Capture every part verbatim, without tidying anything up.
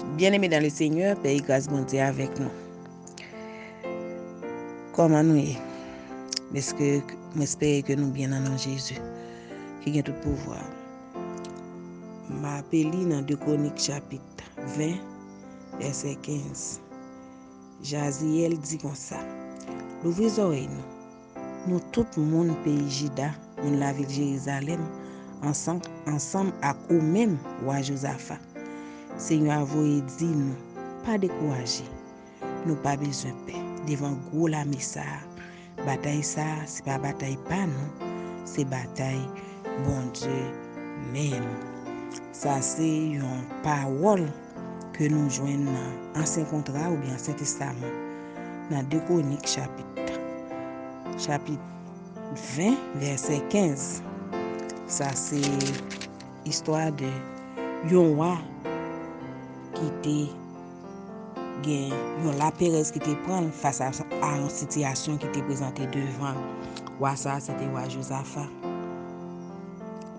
Byeneme dan le Senyè, pè e gras Bondye avèk nou. Kòman nou ye? Mèske, m espere ke nou byen nan non Jezi, ki gen tout pouvwa. M ape li nan de Kwonik chapit ven, vèsè kenz. Jaziyèl di konsa, louvri zòrèy nou, nou tout moun peyi Jida, moun lavil Jerizalèm, ansanm, ansanm ak ou menm, wa Jozafa. Senyè a voye di nou, pa dekouraje, nou pa bezwen pè devan gwo lame sa a. Batay sa a, se pa batay pa nou, se batay Bondye menm. Sa se yon pawòl ke nou jwenn nan Ansyen Kontra oubyen Ansyen Testaman, nan de Kwonik chapit, chapit ven, vèsè kenz. Sa se istwa de yon wa ki te gen yon laperèz ki te pran l fas a, a yon sitiyasyon ki te prezante devan l. Wa sa a, se te wa Jozafa.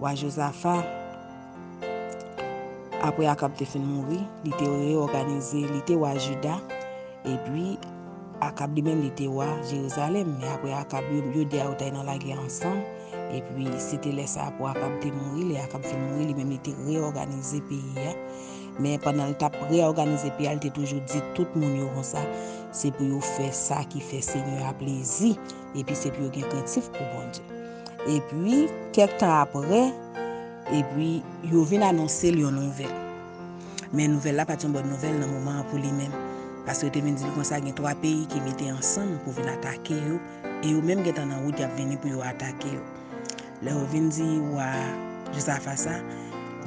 Wa Jozafa, apre Akab te fin mouri, li te reyòganize, li te wa Jida, epi Akab li menm, li te wa Jerizalèm. Men apre Akab, yo, yo de a yo t al nan lagè ansanm. Epi, se te lè sa a pou Akab te mouri. Lè Akab fin mouri, li menm, li te reyòganize peyi a. Men pandan l t ap reyòganize peyi a, li te toujou di tout moun yo konsa, se pou yo fè sa ki fè Senyè a plezi. Epi, se pou yo gen krentif pou Bondye. Epi, kèk tan apre, epi, yo vin anonse l yon nouvèl. Men nouvèl la pa t yon bòn nouvèl nan moman an pou li menm. Paske yo te vin di l konsa, gen twa peyi ki mete ansanm pou vin atake yo, e yo menm gentan nan wout y ap vini pou yo atake yo. Lè yo vin di wa Jozafa sa,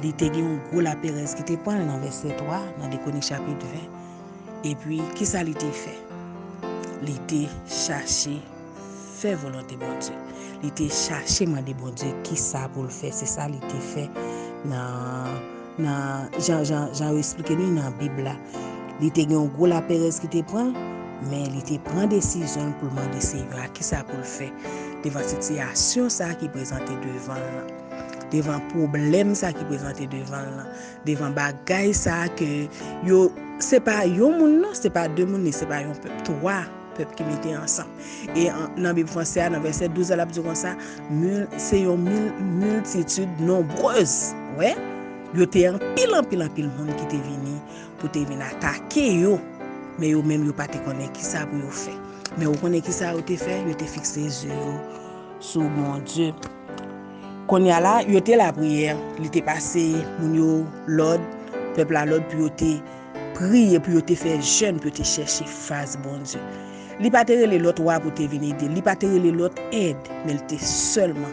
li te gen yon gwo laperèz ki te pran l nan vèsè twa, nan de Kwonik chapit ven. Epi, kisa li te fè? Li te chache fè volonte Bondye. Li te chache mande Bondye kisa pou l fè. Se sa li te fè nan, nan jan, jan, jan yo esplike nou nan Bib la. Li te gen yon gwo laperèz ki te pran l, men li te pran desizyon l pou l mande Senyè a kisa pou l fè devan sitiyasyon sa a ki prezante devan l lan, devan pwoblèm sa a ki prezante devan l lan, devan bagay sa a ke yo, se pa yon moun non, se pa de moun, se pa yon pèp, twa pèp ki mete ansanm. E an, nan Bib franse a, nan vèsè douz la, l ap di konsa, mil, se yon mil, miltitid nonbrèz. Wè, yo te anpil, anpil, anpil moun ki te vini pou te vin atake yo. Men yo menm, yo pa te konnen kisa pou yo fè. Men ou konnen kisa yo te fè? Yo te fikse zye yo sou Bondye. Kounye a la, yo te lapriyè, li te pase moun yo lòd, pèp la lòd pou yo te priye, pou yo te fè jèn, pou yo te chèche fas Bondye. Li pa te rele lòt wa pou te vin ede l, li pa te rele lòt èd, men li te sèlman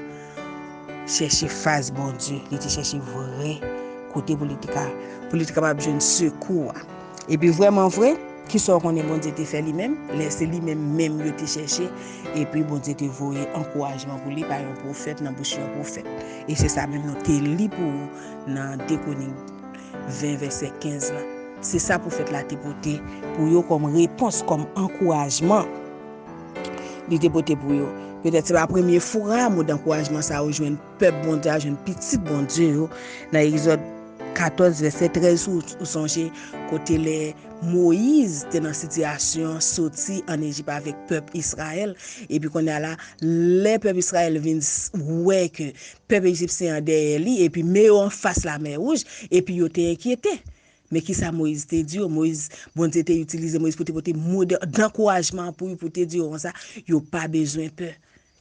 chèche fas Bondye, li te chèche vrè kote pou li te ka, pou li te kapab jwenn sekou a. Epi vrèman vre, kisa w konnen Bondye te fè li menm? Lè se li menm menm yo te chèche, epi Bondye te voye ankourajman pou li pa yon pwofèt nan bouch yon pwofèt. E se sa menm nou te li pou ou nan de Kwonik ven vèsè kenz la. Se sa pwofèt la te pote pou yo kòm repons, kòm ankourajman. Li te pote pou yo. Petèt se pa premye fwa mo dankourajman sa yo jwenn pèp Bondye a, jwenn pitit Bondye yo. Nan Egzòd katòz, vèsè trèz, ou, ou sonje kote lè Moyiz te nan sitiyasyon soti ann Ejip avèk pèp Izrayèl. Epi kounye a la, lè pèp Izrayèl vin s-, wè ke pèp ejipsyen an dèyè li, epi men yo anfas Lamè Wouj, epi yo te enkyete. Men kisa Moyiz te di yo? Moyiz, Bondye te itilize Moyiz pou te pote mo de, dankourajman pou yo, pou te di yo konsa, yo pa bezwen pè.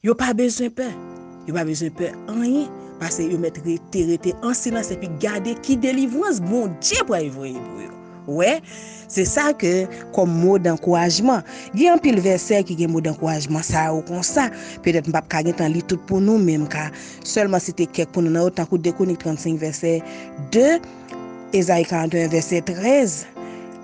Yo pa bezwen pè. Yo pa bezwen pè anyen. Paske yo mèt rete, rete an silans epi gade ki delivrans Bondye pral voye pou yo. Wè, se sa ke kòm mo dankourajman. Gen anpil vèsè ki gen mo dankourajman sa yo konsa. Petèt m p ap ka gen tan li tout pou nou, men m ka sèlman site kèk pou nou nan yo, tankou de Kwonik trannsenk vèsè de, Ezayi karanteyen vèsè trèz,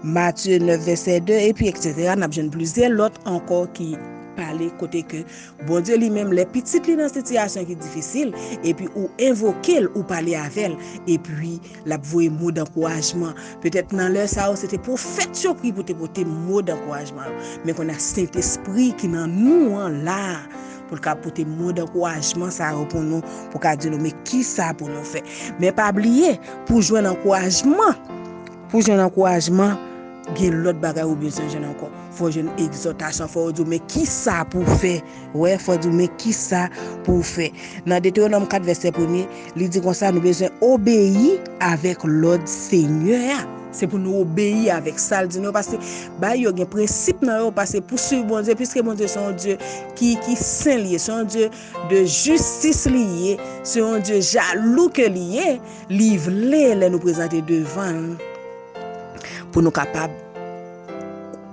Matye nèf vèsè de, epi etsetera. N ap jwenn plizyè lòt ankò ki pale kote ke Bondye li menm, lè pitit li nan sitiyasyon ki difisil, epi ou envoke l, ou pale avè l, epi l ap voye mo dankourajman. Petèt nan lè sa yo, se te pwofèt yo ki pou te pote mo dankourajman yo. Men kounye a, Sentespri ki nan nou an la, pou l ka pote mo dankourajman sa yo pou nou, pou ka di nou, men kisa pou nou fè. Men pa bliye, pou jwenn ankourajman, Pou jwenn ankourajman, gen lòt bagay ou bezwen jwenn ankò. Fò w jwenn egzòtasyon, fò yo di w men kisa pou w fè. Wè, fò w di w men kisa pou w fè. Nan Detewonòm kat vèsè premye, li di konsa, nou bezwen obeyi avèk lòd Senyè a. Se pou nou obeyi avèk sa l di nou yo, paske bay yo gen prensip nan yo, paske pou swiv Bondye, piske Bondye se yon Dye ki, ki sen li ye, se yon Dye de jistis li ye, se yon Dye jalou ke li ye, li vle lè nou prezante devan l pou nou kapab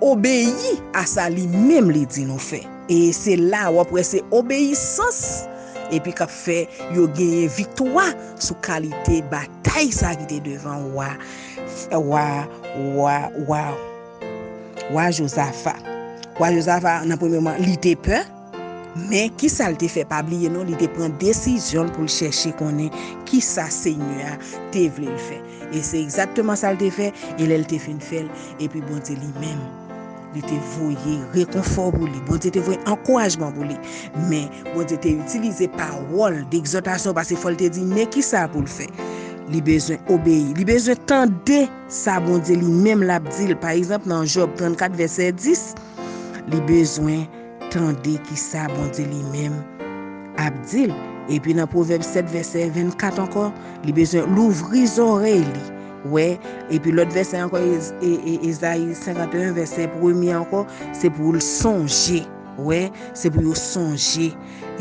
obeyi a sa li menm li di nou fè. E se la w ap wè se obeyisans epi k ap fè yo genyen viktwa sou kalite batay sa ki te devan wa, wa, wa, wa, wa Jozafa. Wa Jozafa, nan premye moman, li te pè, men kisa l te fè? Pa bliye non, li te pran desizyon l pou l chèche konnen kisa Senyè a te vle l fè. E se egzakteman sa l te fè, e lè l te fin fè l, epi Bondye li menm, li te voye rekonfò pou li. Bondye te voye ankourajman pou li. Men, Bondye te itilize pawòl degzòtasyon, paske fò l te di men kisa pou l fè. Li bezwen obeyi. Li bezwen tande sa Bondye li menm l ap di l. Pa egzanp, nan Jòb trannkat vèsè dis, li bezwen tande kisa Bondye li menm ap di l. Epi nan Pwovèb sèt vèsè vennkat ankò, li bezwen louvri zòrèy li. Wè, epi lòt vèsè ankò, Ez- e- e- Ezayi senkanteyen vèsè premye ankò, se pou l sonje. Wè, se pou yo sonje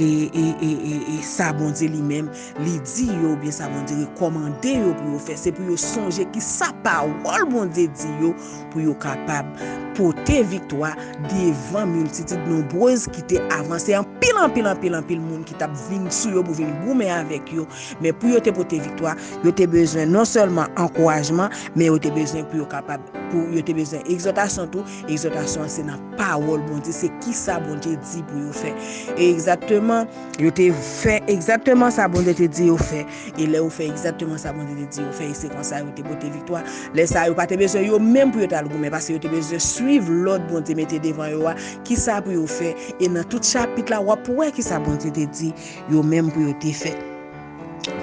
e, e, e, e, e sa Bondye li menm li di yo, oubyen sa Bondye rekòmande yo pou yo fè. Se pou yo sonje ki sa pawòl Bondye di yo, pou yo kapab pote viktwa devan miltitid nonbrez ki te avanse, anpil, anpil, anpil, anpil moun ki t ap vin sou yo pou vin goumen avèk yo. Men pou yo te pote viktwa, yo te bezwen non sèlman ankourajman, men yo te bezwen pou yo kapab, pou yo te bezwen egzòtasyon tou. Egzòtasyon an se nan pawòl Bondye, se kisa Bondye di pou yo fè. E egzakteman, yo te fè egzakteman sa Bondye te di yo fè. E lè yo fè egzakteman sa Bondye te di yo fè, e se konsa yo te pote viktwa. Lè sa a, yo pa te bezwen yo menm pou yo t al goumen, paske yo te bezwen swiv lòd Bondye mete devan yo a, kisa pou yo fè. E nan tout chapit la, w ap wè kisa Bondye te di yo menm pou yo te fè.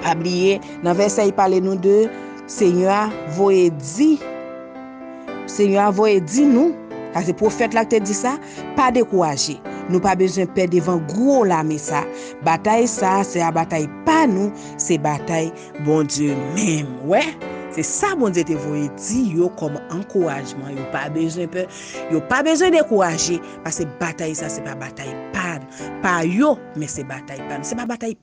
Pa bliye, nan vèsè, li pale nou de Senyè a voye di, Senyè a voye di nou, sa se pwofèt la ki te di sa, pa dekouraje. Nou pa bezwen pè devan gwo lame sa. Batay sa, se a batay pa nou, se batay Bondye menm. Wè, se sa Bondye te voye di yo kòm ankourajman. Yo pa bezwen pè, yo pa bezwen dekouraje, paske batay sa, se pa batay pa, pa yo, men se batay pa nou. Se pa batay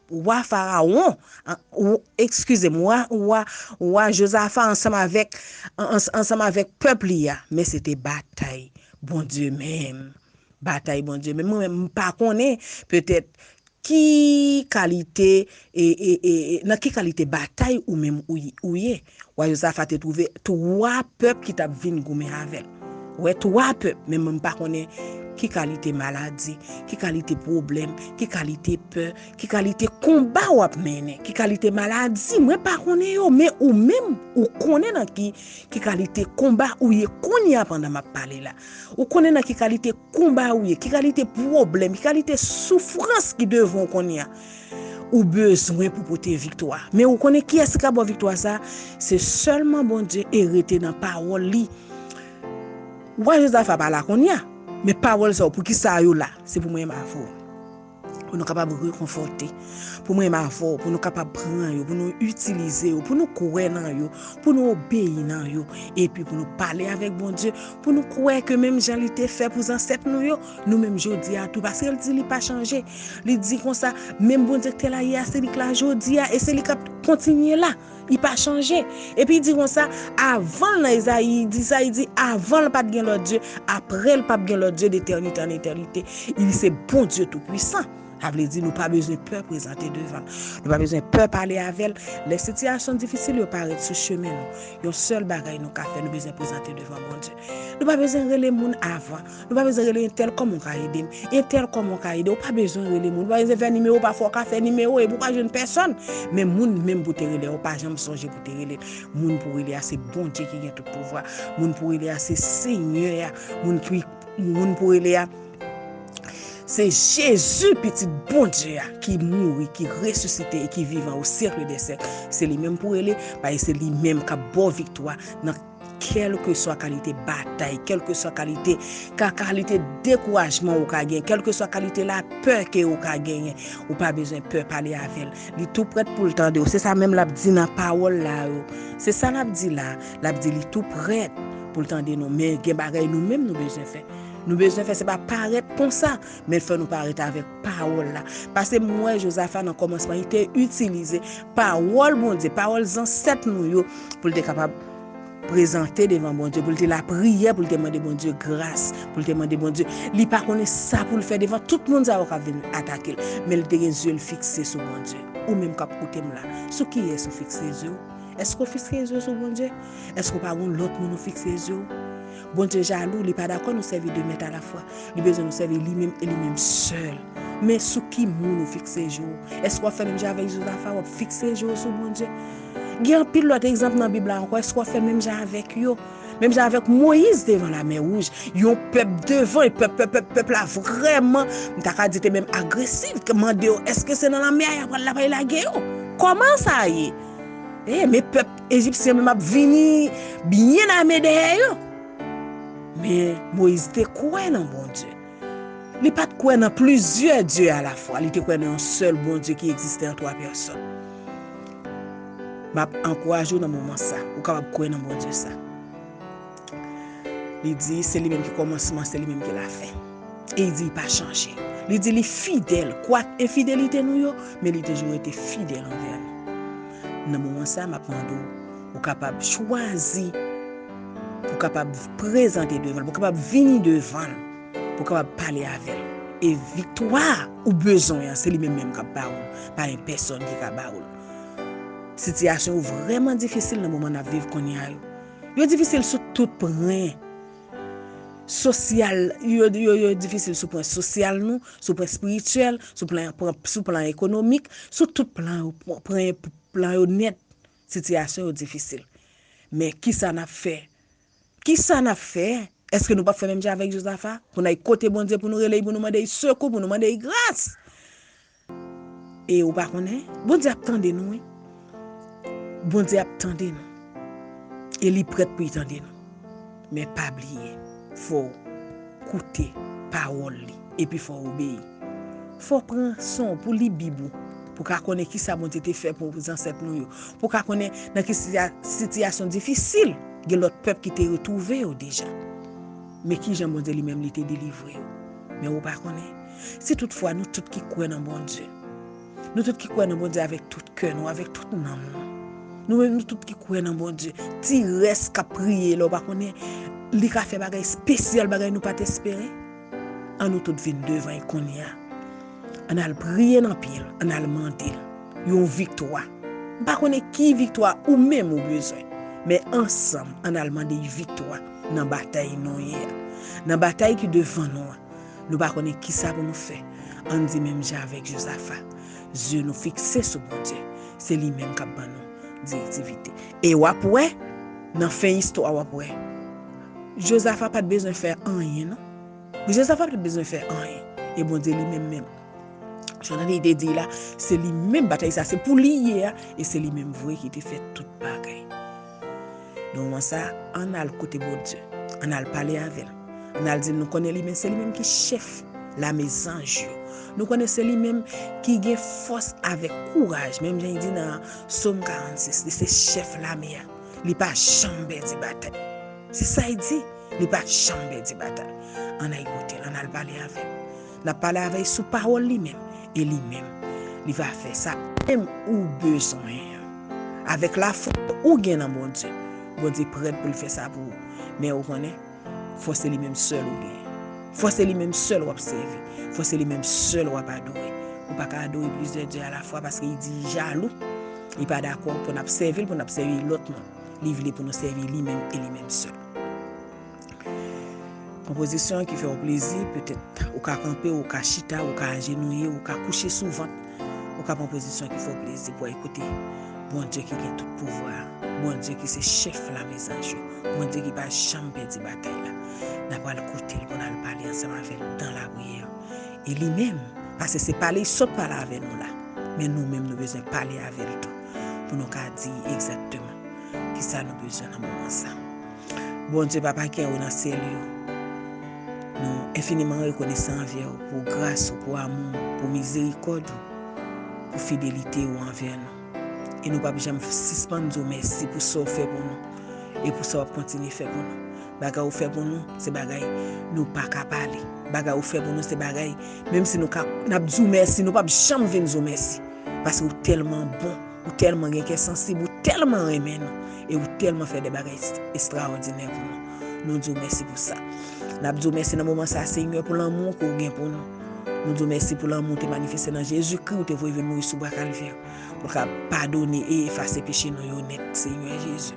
wa Farawon, an- w- eskize m, wa, wa, wa Jozafa ansanm avèk, an- ans- ansanm avèk pèp li a, men se te batay Bondye menm. Batay Bondye menm. Mwen menm, m pa konnen, petèt, ki kalite, e, e, e, e, nan ki kalite batay ou menm ou, y- ou ye. Wa Jozafa te twouve twa pèp ki t ap vin goumen avè l. Wè, twa pèp, men mwen m pa konnen ki kalite maladi, ki kalite pwoblèm, ki kalite pè, ki kalite konba w ap mennen, ki kalite maladi, mwen pa konnen yo, men ou menm, ou konnen nan ki, ki kalite konba ou ye kounye a pandan m ap pale la. Ou konnen nan ki kalite konba ou ye, ki kalite pwoblèm, ki kalite soufrans ki devan w kounye a. Ou bezwen pou pote viktwa. Men ou konnen kiyès ki ka ba w viktwa sa? Se sèlman Bondye e rete nan pawòl li. Wa Jozafa pa la kounye a, men pawòl sa yo, poukisa yo la? Se pou mwen menm avè w. Pou nou kapab rekonfòte, pou mwen menm avè w, pou nou kapab pran yo, pou nou itilize yo, pou nou kwè nan yo, pou nou obeyi nan yo, epi pou nou pale avèk Bondye, pou nou kwè ke menm jan li te fè pou zansèt nou yo, nou menm jodi a tou, paske l di li pa chanje. Li di konsa, menm Bondye ki te la yè a, se li k la jodi a, e se li k ap kontinye la. Li pa chanje. Epi li di konsa, avan l nan Ezayi, li di sa, li di, avan l pa t gen lòt Dye, apre l p ap gen lòt Dye detènite an etènite. Li se Bondye Toupwisan. Sa vle di nou pa bezwen pè prezante devan l. Nou pa bezwen pè pale avè l. Lè sitiyasyon difisil yo parèt sou chemen nou, yon sèl bagay nou ka fè, nou bezwen prezante devan Bondye. Nou pa bezwen rele moun avan. Nou pa bezwen rele entèl, kòman w ka ede m? Entèl, kòman w ka ede? Ou pa bezwen rele moun. Ou pa bezwen fè nimewo, pafwa w ka fè nimewo epi ou pa jwenn pèsòn. Men moun menm pou te rele a, ou pa janm sonje pou te rele l. Moun pou rele a se Bondye ki gen tout pouvwa. Moun pou rele a se Senyè a. Moun ki, moun pou rele a Se Jezi, Pitit Bondye a, ki mouri, ki resisite e ki vivan o syèk dè syèk. Se li menm pou rele, paske se li menm k ap ba w viktwa nan kèlkeswa kalite batay, kèlkeswa kalite, ka, kalite dekourajman ou ka gen, kèlkeswa kalite lapè ke ou ka genyen. Ou pa bezwen pè pale avè l. Li tou prèt pou l tande w. Se sa menm l ap di nan pawòl la yo. Se sa l ap di la. L ap di li tou prèt pou l tande nou. Men gen bagay nou menm nou bezwen fè. Nou bezwen fè, se pa parèt konsa, men fè nou parèt avèk pawòl la. Paske m wè Jozafa nan kòmansman, li te itilize pawòl Bondye, pawòl zansèt nou yo, pou l te kapab prezante devan Bondye, pou l te lapriyè, pou l te mande Bondye gras, pou l te mande Bondye. Li pa konnen sa pou l fè devan tout moun sa yo k ap vin atake l, men li te gen zye l fikse sou Bondye. Ou menm k ap koute m la, sou kiyès ou fikse zye w? Èske w fikse zye w sou Bondye? Èske w pa gon lòt moun ou fikse zye w? Bondye jalou, li pa dakò nou sèvi de mèt alafwa. Li bezwen nou sèvi li menm e li menm sèl. Men sou ki moun ou fikse je w? Èske w ap fè menm jan avèk Jozafa, w ap fikse je w sou Bondye? Gen anpil lòt egzanp nan Bib la ankò, èske w ap fè menm jan avèk yo? Menm jan avèk Moyiz devan Lamè Wouj, yon pèp devan, e pèp, pèp, pèp, pèp la vrèman, m ta ka di te menm agresif, mande yo, èske se nan lanmè a y ap pral la pral lage yo? Kòman sa ye? E, men pèp ejipsyen menm ap vini byen ame dèyè yo. Men Moyiz te kwè nan Bondye. Li pa t kwè nan plizyè dye alafwa, li te kwè nan yon sèl Bondye ki egziste an twa pèsòn. M ap ankouraje w nan moman sa, ou kapab kwè nan Bondye sa. Li di, se li menm ki kòmansman, se li menm ki lafen. E li di, li pa chanje. Li di, li fidèl. Kwak enfidelite nou yo, men li toujou rete fidèl anvè nou. Nan moman sa, m ap mande w, ou kapab chwazi pou kapab prezante devan l, pou kapab vini devan l, pou kapab pale avè l. E viktwa ou bezwen an, se li menm menm k ap ba ou l, pa yon pèsòn ki ka ba ou l. Sitiyasyon yo vrèman difisil nan moman n ap viv kounye a yo. Yo difisil sou tout pwen sosyal, yo, yo, yo difisil sou pwen sosyal nou, sou pwen espirityèl, sou plan, sou plan ekonomik, sou tout plan yo, pwen, plan yo nèt, sitiyasyon yo difisil. Men kisa n ap fè? Kisa n ap fè? Èske nou p ap fè menm jan avèk Jozafa? Pou n al kote Bondye, pou nou rele l, pou nou mande l sekou, pou nou mande l gras? E ou pa konnen? Bondye ap tande nou, wi. Bondye ap tande nou. E li prèt pou li tande nou. Men pa bliye, fò w koute pawòl li, epi fò w obeyi. Fò w pran san w pou w li Bib ou, pou w ka konnen kisa Bondye te fè pou zansèt nou yo, pou w ka konnen nan ki sitiya-, sitiyasyon difisil gen lòt pèp ki te retwouve yo deja. Men kijan Bondye li menm li te delivre yo. Men ou pa konnen, si toutfwa nou tout ki kwè nan Bondye, nou tout ki kwè nan Bondye avèk tout kè nou, avèk tout nanm nou, nou menm nou tout ki kwè nan Bondye, ti rès k ap priye la, ou pa konnen, li ka fè bagay espesyal, bagay nou pa t espere. Ann nou tout vin devan l kounye a. Ann al priye nan pye l, ann al mande l yon viktwa. M pa konnen ki viktwa ou menm ou bezwen, men ansanm, ann al mande l viktwa nan batay nou ye a. Nan batay ki devan nou an, nou pa konnen kisa pou nou fè. Ann di menm jan avèk Jozafa, zye nou fikse sou Bondye. Se li menm k ap ban nou direktivite. E w ap wè, nan fen istwa, w ap wè, Jozafa pa t bezwen fè anyen, non. Jozafa pa t bezwen fè anyen. E Bondye li menm menm, jan li te di la, se li menm batay sa, se pou li ye a, e se li menm vre ki te fè tout bagay. Nan moman sa, ann al kote Bondye, ann al pale avè l, ann al di l nou konnen li menm, se li menm ki chèf lame zanj yo. Nou konnen se li menm ki gen fòs avèk kouraj, menm jan li di nan Sòm karannsis, li se chèf lame a. Li pa janm pèdi batay. Se sa l di. Li pa janm pèdi batay. Ann al kote l, ann al pale avè l. N ap pale avè l sou pawòl li menm. E li menm, li va fè sa menm ou bezwen an. Avèk lafwa ou gen nan Bondye, Bondye prèt pou l fè sa pou ou. Men ou konnen, fò se li menm sèl ou genyen. Fò se li menm sèl w ap sèvi. Fò se li menm sèl w ap adore. Ou pa ka adore plizyè dye alafwa paske li di li jalou. Li pa dakò pou n ap sèvi l, pou n ap sèvi lòt moun. Li vle pou nou sèvi li menm e li menm sèl. Pran pozisyon ki fè w plezi, petèt ou ka kanpe, ou ka chita, ou ka ajenouye, ou ka kouche sou vant. Ou ka pran pozisyon ki fè w plezi pou w ekoute Bondye ki gen tout pouvwa a, Bondye ki se chèf lame zanj yo, Bondye ki pa janm pèdi batay la. N a pral koute l pou n al pale ansanm avè l dan lapriyè. E li menm, paske se pale, li sot pale avè nou la. Men nou menm, nou bezwen pale avè l tou. Pou nou ka di egzakteman kisa nou bezwen nan moman sa. Bondye, Papa ki anwo nan syèl yo, nou enfiniman rekonesan anvè w pou gras ou, pou amou w, pou mizerikòd ou, pou fidelite ou anvè nou. E nou p ap janm sispann di w mèsi pou sa w fè pou nou e pou sa w ap kontinye fè pou nou. Bagay ou fè pou nou, se bagay nou pa ka pale. Bagay ou fè pou nou, se bagay, menm si nou ka, n ap di w mèsi, nou p ap janm vin di w mèsi. Paske ou tèlman bon, ou tèlman gen kè sansib, ou tèlman renmen nou, e ou tèlman fè de bagay est-, estrawòdinè pou nou. Nou di w mèsi pou sa. N ap di w mèsi nan moman sa a, Senyè, pou lanmou ke w gen pou nou. Nou di w mèsi pou lanmou w te manifeste nan Jezikri, ou te voye vin mouri sou bwa Kalvè, pou l ka padone e efase peche nou yo nèt, Senyè Jezi.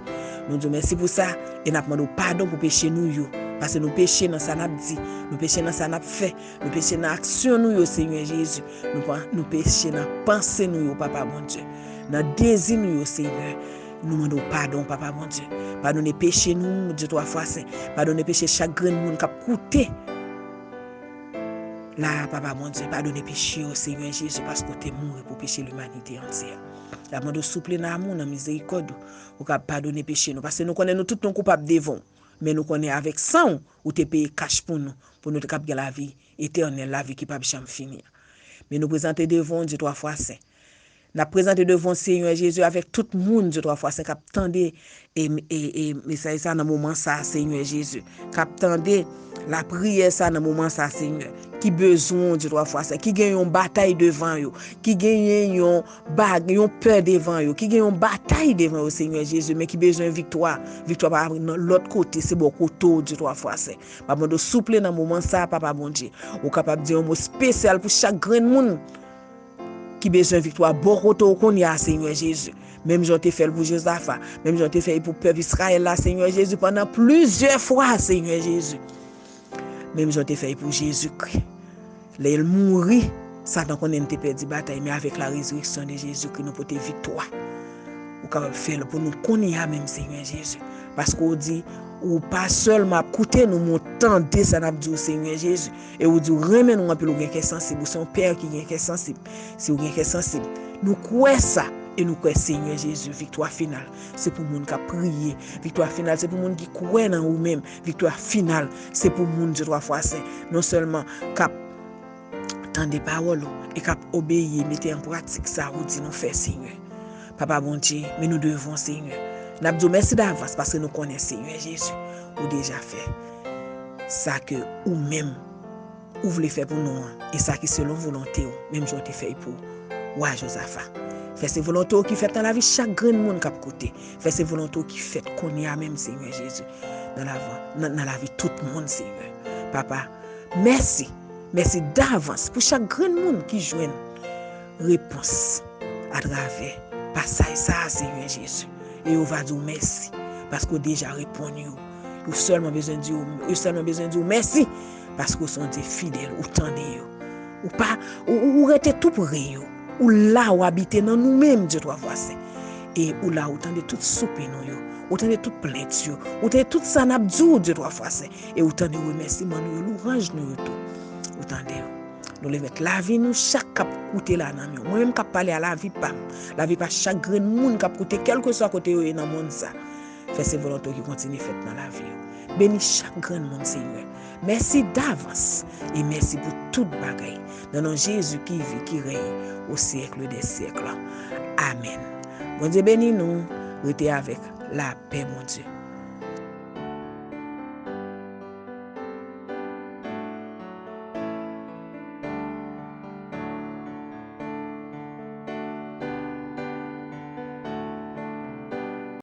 Nou di w mèsi pou sa, e n ap mande w padon pou peche nou yo, paske nou peche nan sa n ap di, nou peche nan sa n ap fè, nou peche nan aksyon nou yo, Senyè Jezi. Nou pa, nou peche nan panse nou yo, Papa Bondye, nan dezi nou yo, Senyè. Nou mande w padon, Papa Bondye. Padone peche nou, de twa fwa sen. Padone peche chak grenn moun k ap koute la a, Papa Bondye. Padone peche yo, Senyè Jezi, paske w te mouri pou peche limanite antyè. N ap mande w souple nan amou, nan mizerikòd ou, ou ka padone peche nou, paske nou konnen nou tout nou koupab devan w. Men nou konnen avèk san w, ou te peye kach pou nou, pou nou te kab gen lavi etènèl, lavi ki p ap janm fini an. Men nou prezante devan w, Dye twa fwa sen. N ap prezante devan w, Senyè Jezi, avèk tout moun, Dye twa fwa sen, k ap tande e, e, e mesaj sa nan moman sa, Senyè Jezi, k ap tande lapriyè sa nan moman sa, Senyè, ki bezwen w, Dye twa fwa sen, ki gen yon batay devan yo, ki genyen yon bag-, yon pè devan yo, ki gen yon batay devan yo, Senyè Jezi, men ki bezwen viktwa. Viktwa pa nan lòt kote, se bò kote w, Dye twa fwa sen. Papa Bondye, souple nan moman sa, Papa Bondye. Ou kapab di yon mo espesyal pou chak grenn moun ki bezwen viktwa bò kote w kounye a, Senyè Jezi. Menm jan w te fè l pou Jozafa, menm jan w te fè l pou pèp Izrayèl la, Senyè Jezi, pandan plizyè fwa, Senyè Jezi. Menm jan w te fè l pou Jezikri. Lè l mouri, Satan konnen l te pèdi batay, men avèk la rezireksyon de Jezikri, nou pote viktwa. Ou kapab fè l pou nou kounye a menm, Senyè Jezi. Paske w di, ou pa sèlman ap koute nou, men w tande sa n ap di w, Senyè Jezi. E ou di w renmen nou anpil, ou gen kè sansib, ou se yon pè ki gen kè sansib. Si w gen kè sansib, nou kwè sa, e nou kwè, Senyè Jezi, viktwa final, se pou moun k ap priye. Viktwa final, se pou moun ki kwè nan ou menm. Viktwa final, se pou moun, Dye twa fwa sen, non sèlman k ap tande pawòl ou e k ap obeyi, mete an pratik sa ou di nou fè, Senyè. Papa Bondye, men nou devan w, Senyè. N ap di w mèsi davans paske nou konnen, Senyè Jezi, ou deja fè sa ke ou menm ou vle fè pou nou an, e sa ki selon volonte w, menm jan w te fè l pou wa Jozafa. Fè se volonte w ki fèt nan lavi chak grenn moun k ap koute. Fè se volonte w ki fèt kounye a menm, Senyè Jezi, nan lavan-, nan, nan lavi tout moun, Senyè. Papa, mèsi. Mèsi davans pou chak grenn moun ki jwenn repons atravè pasaj sa a, Senyè Jezi. E yo va di w mèsi, paske w deja reponn yo. Yo sèlman bezwen di w, yo sèlman bezwen di w mèsi, paske w se yon Dye fidèl, ou tande yo. Ou pa, ou, ou, ou rete tou pre yo. Ou la, ou abite nan nou menm, Dye twa fwa sen. E ou la, ou tande tout soupi nou yo. Ou tande tout plent yo. Ou tande tout sa n ap di w, Dye twa fwa sen. E ou tande remèsiman nou yo, lwanj nou yo tou. Ou tande yo. Nou leve met lavi nou chak k ap koute la nan men w. Mwen menm k ap pale a, lavi pa m, lavi pa chak grenn moun k ap koute, kèlkeswa kote yo ye nan mond sa. Fè se volonte w ki kontinye fèt nan lavi yo. Beni chak grenn moun, Senyè. Mèsi davans. E mèsi pou tout bagay. Nan non Jezi ki viv, ki rèy o syèk dè syèk la. Amèn. Bondye beni nou. Rete avèk lapè Bondye.